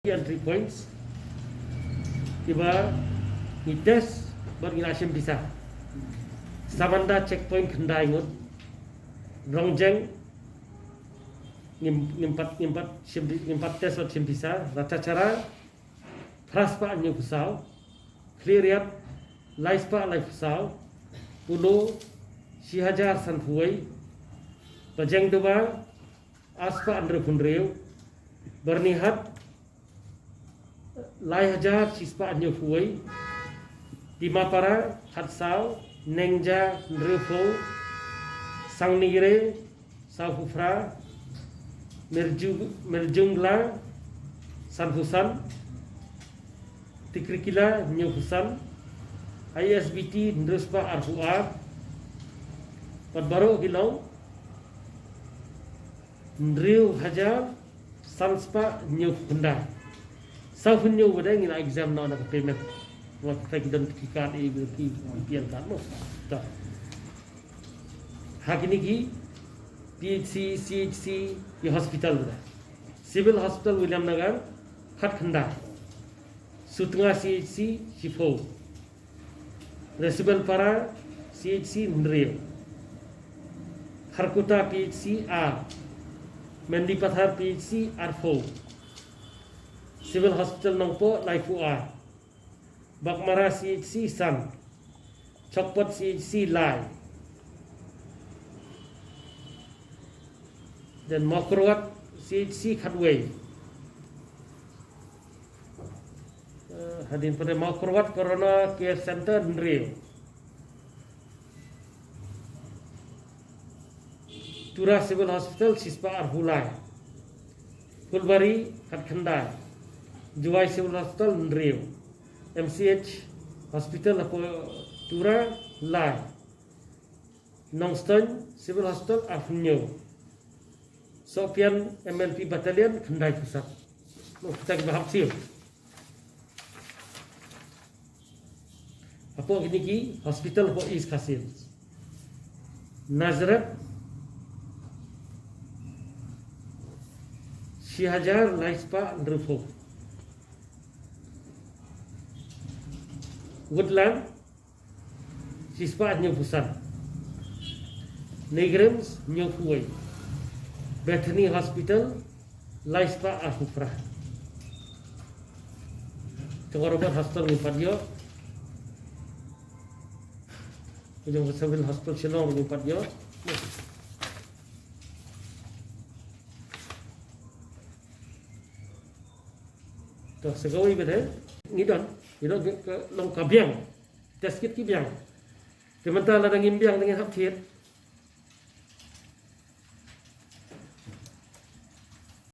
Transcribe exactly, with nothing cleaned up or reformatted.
Entry points kiba ngi test bad ngi la shim pisa. Samanda checkpoint khyndai ngut. Rongjeng ngim ngim pat ngim pat shim ngim pat test bad shim pisa. Ratchachara phra spah hynñiew phew saw. Khliehriat lai spah lai phew saw. Polo shi hajar san phew wei. Pajeng Deba ar spah hynriew phew hynriew. Byrnihat lai hajar shi spah hynñiew phew wei. Dimapara khat saw. Nengja hynriew phew. Sangnire saw phew phra. Mirju Mirjungla san phew san. Tikrikila hynñiew phew san. I S B T hynriew spah ar phew ar. Bad baroh ki long hynriew hajar san spah hynñiew phew khyndai. Saw phew hynñiew ba dei ngi la exam noh na ka payment. Wat pek don ki card, e, ki P L card mo. Ta. Ha kine ki P H C, C H C, ki hospital ba dei. Civil Hospital Williamnagar khat khyndai. Sutnga C H C shiphew. Resibalpara C H C hynriew. Kharkutta P H C ar. Mendipathar P H C arphew. Civil Hospital Nongpoh laiphew ar. Baghmara C H C san. Chakpad C H C lai. Then Mawkyrwat C H C khatwei. Eh, hadien pat Mawkyrwat Corona Care Center hynriew. Tura Civil Hospital shispah arphew lai. Phulbari khat khyndai. Jowai Civil Hospital hynriew. M C H Hospital hapoh Tura lai. Nongstoiñ Civil Hospital arphew hynñiew. Sohpian M L P Battalion khyndai phew san. Mo, kita kiba hap siew. Hapoh kine ki hospital hapoh East Khasi Hills. Nazareth shi hajar lai spah hynriew phew. Woodland shispah hynñiew phew san. NEIGRIHMS hynñiew phew wei. Bethany Hospital lai spah arphew phra. Te ka Robert Hospital ngim pat ïoh. Ka jong ka Civil Hospital Shillong ngim pat ïoh. To sa kawei bad eh ngi don, ngi don ka long ka biang. Test kit ki biang. Te mynta lada ngim biang te ngin hap thied.